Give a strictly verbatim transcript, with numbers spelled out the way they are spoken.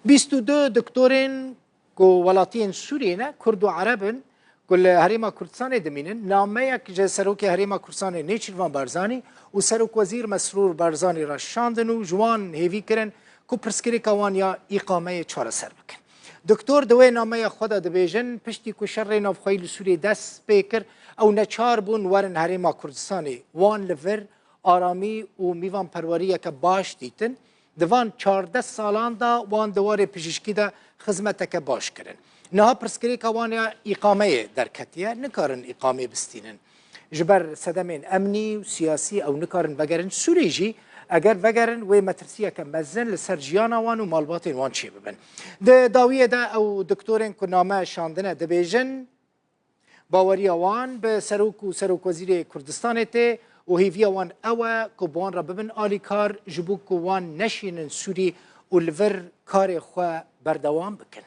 Bîst û du doktorên ku welatiyên Sûriyê ne, Kurd û Ereb in, ku li Herêma Kurdistanê dimînin, nameyek ji Serokê Herêma Kurdistanê Nêçîrvan Barzanî û Serokwezîr Mesrûr Barzanî re şandin û ji wan hêvî kirin ku pirsgirêka wan ya îqameyê çareser bikin. Doktor di wê nameya xwe de dibêjin, piştî ku şerê navxweyî li Sûriyê dest pê kir, ew neçar bûn werin Herêma Kurdistanê. Wan li vir aramî û mîvanperweriyeke baş dîtin. Di van çardeh salan de wan di warê pijîşkî de xizmeteke baş kirin. Niha pirsgirêka wan ya îqameyê derketiye, nikarin îqameyê bistînin. Ji ber sedemên emnî û siyasî ew nikarin vegerin Sûrî jî, eger vegerin wê metirsiyeke mezin li ser jiyana wan û malbatên wan çêbibin. Di dawiyê de ew doktorên ku name şandine dibêjin, baweriya wan bi Serok û Serokwezîrê Kurdistanê tê û hêviya wan ew e ku bi wan re bibin alîkar, ji bo ku wan neşînin Sûrî û li vir karê xwe berdewam bikin.